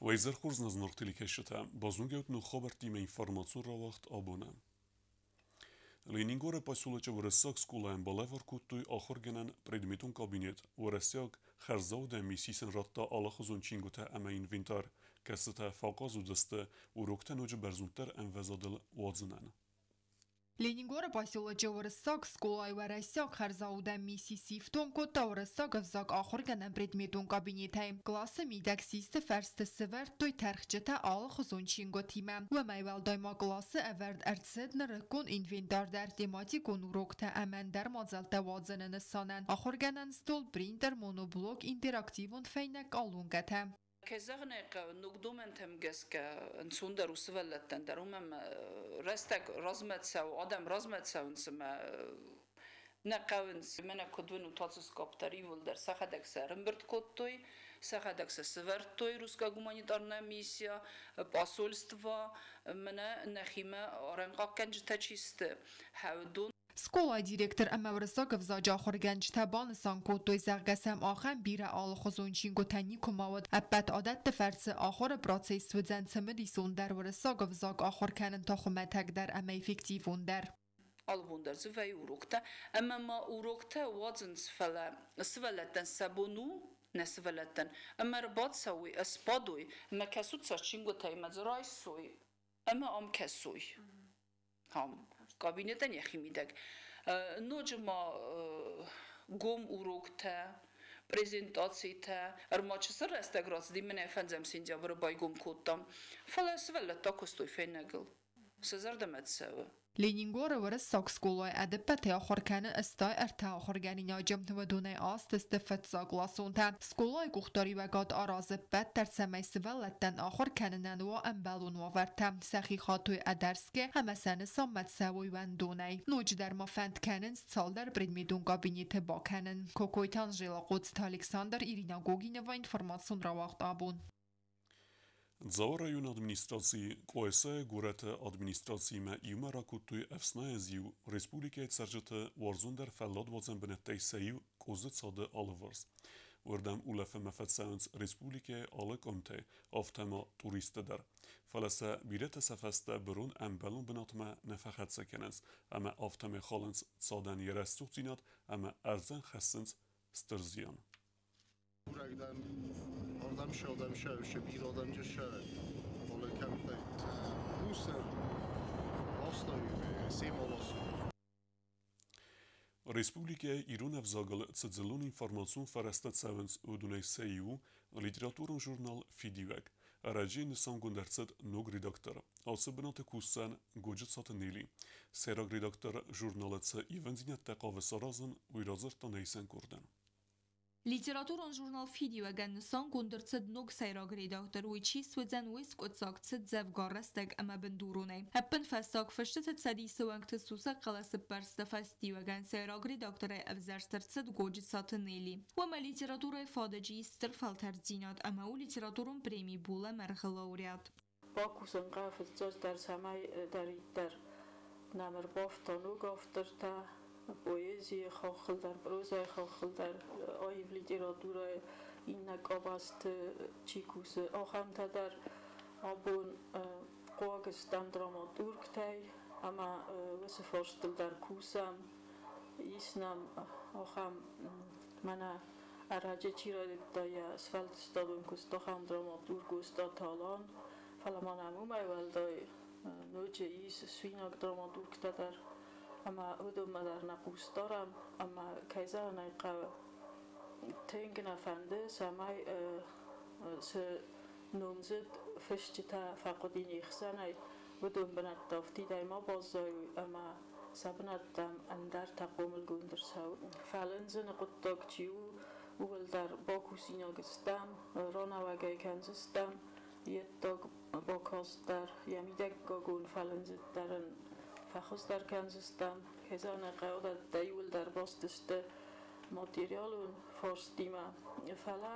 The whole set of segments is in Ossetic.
Уӕ изӕр хорз, нӕ зынаргъ телекӕсджытӕ! Базонгӕут ног хабӕрттимӕ информацион рауагъд абоны. Ленингоры поселочы уырыссаг скъолайӕн балӕвар кодтой ахуыргӕнӕн предметон кабинет. Уӕрӕсейаг хӕрзаудӕн мисси сын радта алыхуызон чингуытӕ ӕмӕ инвентарь, кӕцытӕ фӕахъаз уыдзысты уроктӕ ноджы бӕрзонддӕр ӕмвӕзадыл уадзынӕн. Ленингоры поселочы уырыссаг скъолайы уӕрӕсейаг хӕрзаудӕн мисси сифтонг кодта уырыссаг ӕвзаг ахуыргӕнӕн предметон кабинетӕй. Къласы мидӕг систы фӕрсты сӕвӕрдтой тӕрхджытӕ алыхуызон чингуытимӕ. Уымӕй уӕлдай ма къласы ӕвӕрд ӕрцыд нырыккон инвентар дӕр тематикон уроктӕ ӕмӕ ӕндӕр мадзӕлттӕ уадзыны нысанӕн: ахуыргӕнӕн стол, принтер, моноблок, интерактивон фӕйнӕг, колонкӕтӕ. Кӕй зӕгъын ӕй хъӕуы, ног домӕнтӕм гӕсгӕ ӕнцондӕр у сывӕллӕттӕн дӕр, уымӕн рӕстӕг размӕ цӕуы, адӕм размӕ цӕуынц ӕмӕ нӕ хъӕуынц. Мӕнӕ куыд уынут, ацы скъапп дӕр иууылдӕр сӕхӕдӕг сӕ ӕрӕмбырд кодтой, сӕхӕдӕг сӕ сӕвӕрдтой русская гуманитарная миссия, посольство, мӕнӕ нӕхимӕ арӕнхъахъхъӕнджытӕ чи сты, хӕдон. Скъолайы директор ӕмӕ уырыссаг ӕвзаджы ахуыргӕнджытӕ банысан кодтой, зӕгъгӕ сӕм ахӕм бирӕ алыхуызон чингуытӕ никуыма уыд. Ӕппӕт адӕтты фӕрцы ахуыры процесс уыдзӕн цымыдисондӕр, уырыссаг ӕвзаг ахуыр кӕнын та хуымӕтӕгдӕр ӕмӕ эффективондӕр. Алыбон дӕр дзы вӕййы уроктӕ. Ӕмӕ ма уроктӕ уадзынц, фӕлӕ сывӕллӕттӕн сӕ бон у, нӕ сывӕллӕттӕн, ӕмӕ ӕрбацӕуой, ӕсбадой, ӕмӕ кӕсут сӕ чингуытӕй ӕмӕ дзы райсой ӕмӕ ам кӕсой. Ам кабинетӕн йӕхи мидӕг. Ноджы ма гом уроктӕ, презентацитӕ. Ӕрмӕст цы рӕстӕг рацыди, мӕнӕ фӕндзӕм сентябры байгом кодтам. Фӕлӕ сывӕллӕттӕ куыстой фӕйнӕгыл. Сӕ зӕрдӕмӕ цӕуы. Ленингоры уырыссаг скъолайы ӕдӕппӕтӕй ахуыр кӕны 83 ахуыргӕнинаджы. Уыдонӕй аст сты фыццагкъласонтӕ. Скъолайы къухдариуӕгад аразы ӕппӕт дӕр, цӕмӕй сывӕллӕттӕн ахуыр кӕнынӕн уа ӕмбӕлон уавӕртӕ, сӕхи хатой ӕдӕрсгӕ ӕмӕ сӕ нысанмӕ цӕуой уӕндонӕй. Ноджыдӕр ма фӕнд кӕнынц цалдӕр предметон кабинеты бакӕнын. Кокойты Анжела, Хъоцыты Александр, Ирина Гогинова, информацион рауагъд абон. Дзауы районы администрацийы Къуайсайы горӕты администрациимӕ иумӕ ракодтой ӕфснайӕн зиу республикӕйы цӕрджыты уарзондӕр фӕлладуадзӕн бынӕттӕй сӕ иу Къозы цады алыварс. Уырдӕм улӕфынмӕ фӕцӕуынц республикӕйы алы къуымтӕй, афтӕ ма туристтӕ дӕр. Фӕлӕ сӕ бирӕтӕ сӕ фӕстӕ бырон ӕмбӕлон бынатмӕ нӕ фӕхӕццӕ кӕнынц ӕмӕ афтӕмӕй халынц цадӕн йӕ рӕсугъддзинад ӕмӕ ӕрдзӕн хӕссынц стыр зиан. Курӕг дӕн, ардӕм сӕ, сӕ бирӕ адӕмджы сӕ фӕлӕ кӕмттӕй мусор ластой, семӕ ластой. Республикӕйы ирон ӕвзагыл цы дзыллон информацион фӕрӕзтӕ цӕуынц, уыдонӕй сӕ иу у литературон журнал «Фидиуӕг». Ӕрӕджы нысангонд ӕрцыд ног редактор. Ацы бынаты кусдзӕн Годжыцаты Нелли. Сӕйраг редактор журналы цы ивындзинӕдтӕ хъавы саразын, уый радзырдта нӕ исӕн къордӕн. Литературон журнал «Фидиуӕг»-ӕн нысангонд ӕрцыд ног сӕйраг редактор, уый чи суыдзӕн, уый скъуыддзаг цыд дзӕвгар рӕстӕг ӕмӕ бындуронӕй. Ӕппынфӕстаг фыстыты цӕдисы уӕнгты сусӕг хъӕлӕсыппӕрсты фӕстиуӕгӕн сӕйраг редакторӕй ӕвзӕрст ӕрцыд Годжыцаты Нелли. Уымӕ литературӕйы фадыджы ис стыр фӕлтӕрддзинад ӕмӕ у литературон преми «Булӕмӕргъ-ы лауреат. Бакусын хъӕуы фыццаджыдӕр, цӕмӕйдӕриддӕр нӕм ӕрбафта ног автортӕ поэзийы хаххыл дӕр, прозӕйы хаххыл дӕр, аив литературӕйы иннӕ къабӕзты чи кусы, ахӕмтӕ дӕр. Абон хъуаг стӕм драматургтӕй ӕмӕ уыцы фарстыл дӕр кусӕм. Ис нӕм ахӕм, мӕнӕ ӕрӕджы чи райдыдта йӕ сфӕлдыстадон куыст, ахӕм драматург Остъаты Алан. Фӕлӕ ма нӕм уымӕй уӕлдай ноджы ис суинаг драматургтӕ дӕр, ӕмӕ уыдонмӕ дӕр нӕ хъус дарӕм. Ӕмӕ, кӕй зӕгъын ӕй хъӕуы, тынг нӕ фӕнды, цӕмӕй цы номдзыд фысджытӕ фӕхъуыди не хсӕнӕй, уыдон бынӕттӕ афтидӕй ма баззайой ӕмӕ сӕ бынӕттӕм ӕндӕртӕ хъомылгонд ӕрцӕуой. Фӕлындзыны хъуыддаг чи у, ууыл дӕр бакусинаг стӕм, ранӕуӕгӕй кӕндзыстӕм. Йе ддаг бакаст дӕр, йӕ мидӕггагон фӕлындзыд дӕр ын фӕхуыздӕр кӕндзыстӕм. Кӕй зӕгъын ӕй хъӕуы, дӕттӕ иууылдӕр баст сты материалон фарстимӕ. Фӕлӕ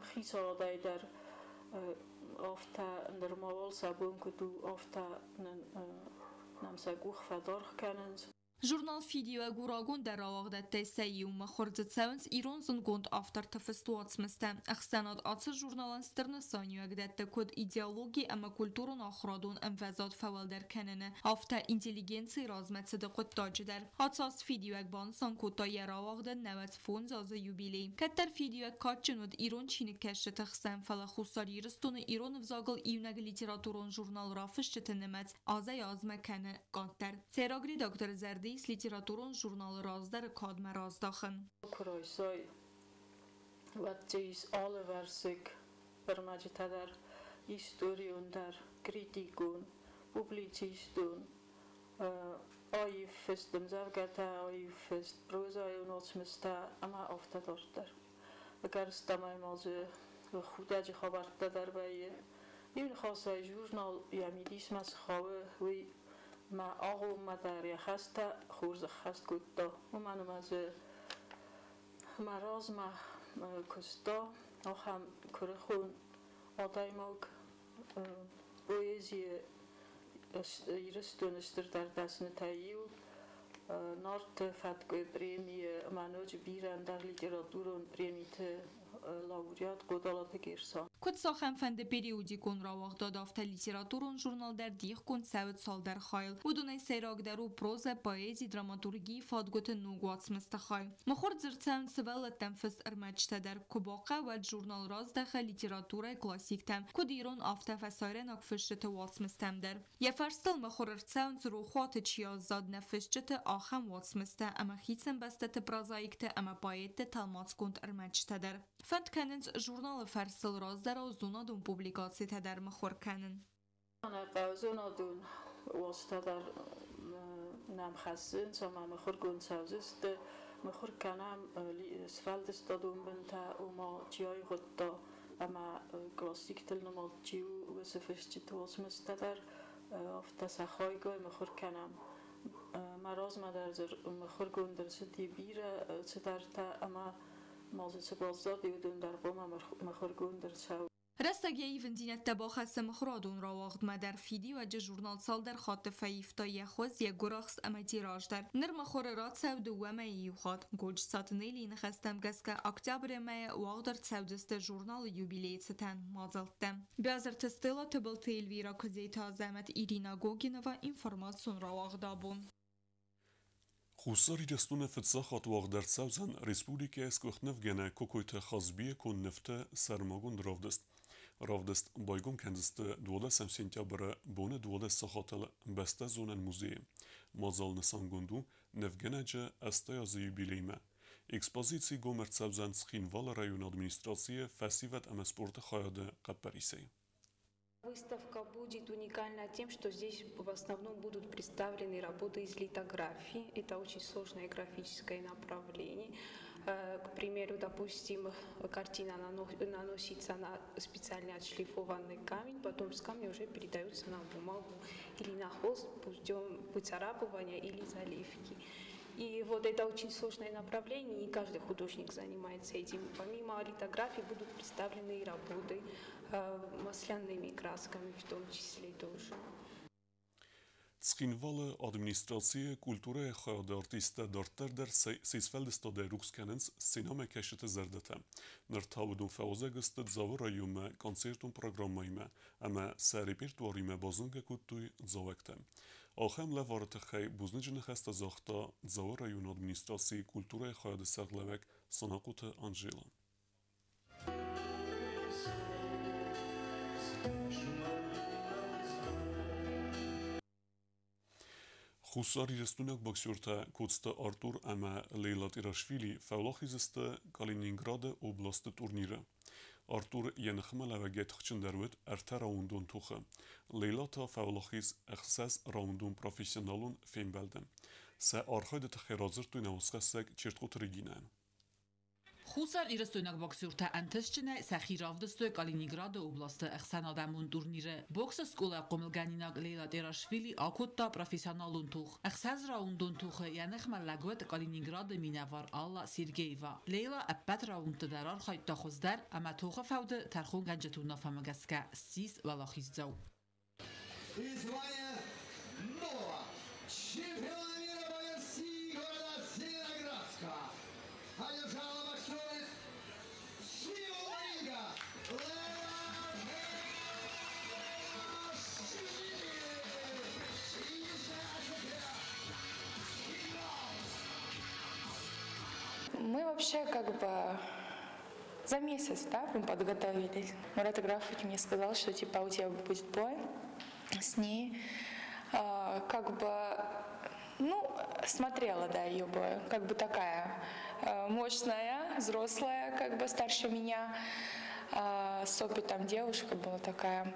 хицауадӕй дӕр афтӕ нырма уал сӕ бон куыд у, афтӕ нын нӕм сӕ къух фӕдаргъ кӕнынц. Журнал «Фидиуӕг» у рагондӕр рауагъдӕттӕй сӕ иу. Мыхуыр дзы цӕуынц ирон зындгонд авторты фыст уацмыстӕ. Ӕхсӕнад ацы журналӕн стыр нысаниуӕг дӕтты куыд идеологи ӕмӕ культурон-ахуырадон ӕмвӕзад фӕуӕлдӕр кӕныны, афтӕ интеллигенцийы размӕцыды хъуыддаджы дӕр. Ацы аз «Фидиуӕг» банысан кодта йӕ рауагъды 95 азы юбилей. Кӕддӕр «Фидиуӕг» кадджын уыд ирон чиныгкӕсджыты хсӕн, фӕлӕ Хуссар Ирыстоны ирон ӕвзагыл иунӕг литературон журнал рафысджыты нымӕц азӕй-азмӕ кӕны къаддӕр. Сӕйраг редакторы зӕрды ис литературон журналы раздӕры кадмӕ раздахын. Куы райсай, уӕд дзы ис алывӕрсыг ӕрмӕджытӕ дӕр, историон дӕр, критикон, публицистон, аив фыст ӕмдзӕвгӕтӕ, аив фыст прозӕйон уацмыстӕ ӕмӕ афтӕ дарддӕр. Ӕгӕрыстӕмӕй ма дзы худӕджы хабӕрттӕ дӕр вӕййы. Иу ныхасӕй, журнал йӕ мидисмӕ цы хауы, уый мӕ агъоммӕ дӕр йӕ хӕстӕ хорз ӕххӕст кодта. Уымӕн ӕмӕ дзы мӕ размӕ куыста ахӕм куырыхон адӕймаг, поэзийы Ирыстоны стырдӕр дӕснытӕй иу, Нарты фӕткъуы премийы ӕмӕ ноджы бирӕ ӕндӕр литературон премиты лауреат Хъодалаты Герсан. Куыд цахӕмфӕнды периодикон рауагъдад, афтӕ литературон журнал дӕр дихгонд цӕуы цалдӕр хайыл. Уыдонӕй сӕйрагдӕр у прозӕ, поэзи, драматургийы фадгуыты ног уацмысты хай. Мыхуыр дзы рцӕуынц сывӕллӕттӕн фыст ӕрмӕджытӕ дӕр. Куы бахъӕуа, уӕд журнал раздӕхы литературӕйы классиктӕм, куыд ирон, афтӕ фӕсарӕйнаг фысджыты уацмыстӕм дӕр. Йӕ фӕрстыл мыхуыр ӕрцӕуынц рохуаты чи аззад, нӕ фысджыты ахӕм уацмыстӕ ӕмӕ хицӕн бӕстӕты прозаикты ӕмӕ поэтты тӕлмацгонд ӕрмӕджытӕ дӕр. Фӕнд кӕнынц журналы фӕрстыл раздӕрау зонадон публикацитӕ дӕр мыхуыр кӕнын. Нӕ хъӕуы зонадон уацтӕ дӕр нӕм хӕссынц ӕмӕ мыхуыргонд цӕудзысты. Мыхуыр кӕнӕм сфӕлдыстадон бынтӕ, ома чи аивгъуыдта ӕмӕ классиктыл нымад чи у, уыцы фысджыты уацмыстӕ дӕр, афтӕ сӕ хайгай мыхуыр кӕнӕм. Мӕ размӕ дӕр дзы мыхуыргонд ӕрцыди бирӕ цыдӕртӕ ӕмӕ ма дзы цы баззади, уыдон дӕр хъуамӕ мыхуыргонд ӕрцӕуой. Рӕстӕг йӕ ивындзинӕдтӕ бахӕссы мыхуырадон рауагъдмӕ дӕр. «Фидиуӕджы» журнал цалдӕр хатты фӕивта йӕ хуыз, йӕ гуырахст ӕмӕ тираж дӕр. Ныр мыхуыры рацӕуы 2 мӕйы иу хатт. Годжыцаты Неллийы ныхӕстӕм гӕсгӕ, октябры мӕйы уагъд ӕрцӕудзысты журналы юбилейы цытӕн мадзӕлттӕ. Биазырты Стелла, Тыбылты Эльвира, Куыдзеты Азӕмӕт, Ирина Гогинова, информацион рауагъд «Абон». Хуссар Ирыстоны фыццаг хатт уагъд ӕрцӕудзӕн республикӕйы сгуыхт нывгӕнӕг Кокойты Хазбийы конд нывты сӕрмагонд равдыст. Равдыст байгом кӕндзысты 12 сентябры боны 12 сахатыл бӕстӕзонӕн музейы. Мадзал нысангонд у нывгӕнӕджы 80 азы юбилеймӕ. Экспозици гом ӕрцӕудзӕн Цхинвалы районы администрацийы фӕсивӕд ӕмӕ спорты хайады хъӕппӕрисӕй. Выставка будет уникальна тем, что здесь в основном будут представлены работы из литографии. Это очень сложное графическое направление. К примеру, допустим, картина наносится на специально отшлифованный камень, потом с камня уже передается на бумагу или на холст путем выцарапывания или заливки. И вот это очень сложное направление, не каждый художник занимается этим. Помимо литографии будут представлены и работы масляными красками в том числе тоже. Цхинвалы администрацийы культурӕйы хайады артисттӕ дарддӕр дӕр се сфӕлдыстадӕй рухс кӕнынц сценӕмӕкӕсджыты зӕрдӕтӕ. Ныр та уыдон фӕуазӕг сты Дзауы районмӕ концертон программӕимӕ ӕмӕ сӕ репертуаримӕ базонгӕ кодтой дзауӕгтӕ. Ахӕм лӕвары тыххӕй бузныджы ныхӕстӕ загъта Дзауы районы администрацийы культурӕйы хайады сӕргълӕууӕг Санахъоты Анжела. Хуссар Ирыстойнаг боксертӕ Коцты Артур ӕмӕ Лейла Тъирашвили фӕуӕлахиз сты Калининграды областы турниры. Артур йӕ ныхмӕлӕууӕгӕй тыхджындӕр уыд 3 раундон тохы. Лейла та фӕуӕлахиз 6 раундон профессионалон фембӕлды. Сӕ архайды тыххӕй радзырдтой нӕ уацхӕссӕг Чертхъоты Регинӕйӕн. Хуссар Ирыстойнаг боксертӕ ӕнтыстджынӕй сӕхи равдыстой Калининграды областы ӕхсӕнадӕмон турниры. Боксы скъолайы хъомылгӕнинаг Лейла Тъирашвили акодта профессионалон тох. 6 раундон тохы йӕ ныхмӕ лӕг уыд Калининграды минӕвар Алла Сергеева. Лейла ӕппӕт раундты дӕр архайдта хуыздӕр ӕмӕ тохы фӕуды тӕрхонгӕнджыты уынаффӕмӕ гӕсгӕ ссис уӕлахиздзау. И звание нового чемпиона мира по версии вообще как бы за месяц, да, мы подготовились. Мурат Графович мне сказал, что типа у тебя будет бой с ней. Как бы, ну, смотрела, да, ее бой. Как бы такая мощная, взрослая, как бы старше меня. С опытом девушка была такая.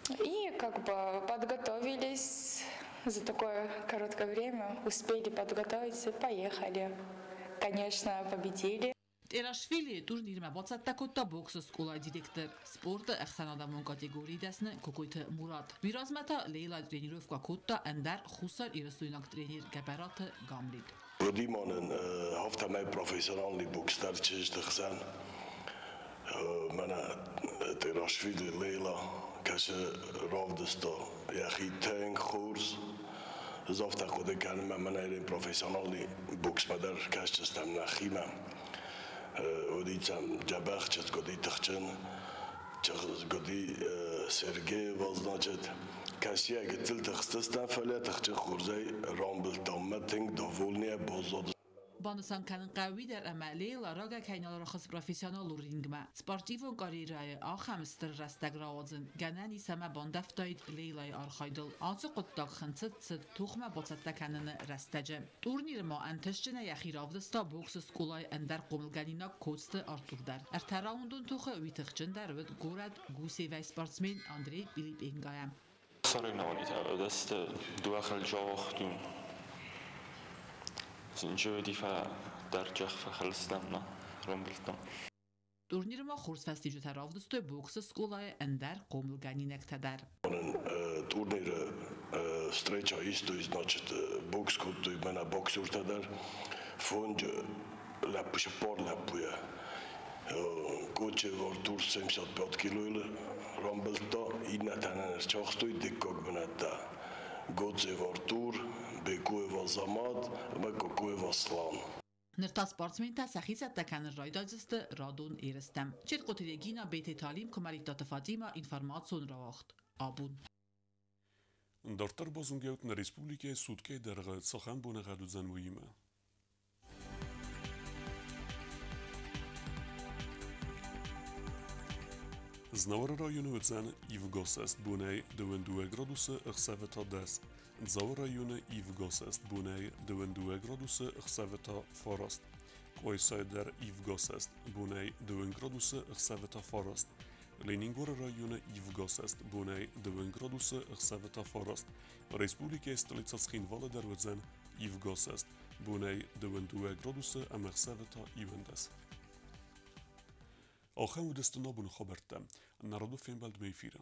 И как бы подготовились за такое короткое время, успели подготовиться, поехали. Конечно, победили. Терашвили турнирмӕ бацӕттӕ кодта боксы скъолайы директор, спорты ӕхсӕнадӕмон категорийы дӕсны Кокойты Мурат. Уый размӕ та Лейла тренировкӕ кодта ӕндӕр хуссарирыстойнаг тренер Гӕбӕраты Гамлет. Уыди ма нын афтӕмӕй профессиональный бокс дӕр чызджыты хсӕн. Мӕнӕ Терашвили Лейла кӕцы равдыста йӕхи тынг хорз. Ӕз афтӕ хъуыды кӕнын, ӕмӕ мӕнӕ профессиональный боксмӕ дӕр кӕсдзыстӕм нӕхимӕ. Уыди сӕм дзӕбӕх чызг, уыди тыхджын чызг, уыди Сергеева, значит. Кӕсийӕ гыццыл тыхстыстӕм, фӕлӕ тыхджын хорзӕй рамбылдтам мӕ тынг довольныйӕ баззад. Банысан кӕнын хъӕуы уый дӕр, ӕмӕ Лейла рагӕй кӕй нал рахызт профессионалон рингмӕ. Спортивон карьерӕйы ахӕм стыр рӕстӕг рауадзын гӕнӕн ис ӕмӕ бандӕвтаид Лейлайы архайдыл. Ацы хъуыддаг хынцыд цыд тохмӕ бацӕттӕ кӕныны рӕстӕджы. Турниры ма ӕнтыстджынӕй йӕхи равдыста боксы скъолайы ӕндӕр хъомылгӕнинаг Коцты Артур дӕр. Ӕртӕраундон тохы уый тыхджындӕр уыд горӕт Гусевӕй спортсмен Андрей Пилипенгайӕ. Соревнования Турниры ма хорз фӕстиуджытӕ равдыстой боксы скъолайы ӕндӕр хъомылгӕнинӕгтӕ дӕр. Турниры встреча истой, значит, бокс кодтой мӕнӕ боксертӕ дӕр. Фондз лӕппу, цыппар лӕппуйӕ. Кочев Артур 75 килойыл рамбылдта, иннӕтӕ нын ӕрцахстой дыккаг бынӕттӕ. Гоцев Артур, Бекоев Азамат ӕмӕ Кокоев Аслан. Ныр та спортсментӕ сӕхи цӕттӕ кӕнын райдайдзысты радон ерыстӕм. Четкъоты Регина, Беты Талим, Куымӕридтаты Фатимӕ, информацион рауагъд. Абон. Дарддӕр базонгӕут нӕ республикӕйы суткӕйы дӕргъы цахӕм боныгъӕд уыдзӕн, уыимӕ. Знауыры районы уыдзӕн ивгӕсӕст бонӕй 22 градусы, ӕхсӕвы та 10. Дзауы районы ивгӕсӕст бонӕй 22 градусы, ӕхсӕвы та 9. Къуайсайы дӕр ивгӕсӕст бонӕй 2 градусы, ӕхсӕвы та 9. Ленингоры районы ивгӕсӕст бонӕй 2 градусы, ӕхсӕвы та 9. Республикӕйы столицӕ Цхинвалы дӕр уыдзӕн ивгӕсӕст бонӕй 22 градусы ӕмӕ ӕхсӕвы та 11. Ахӕм уыдысты нӕ абоны хабӕрттӕ. Народы фембӕлдмӕ эфиры.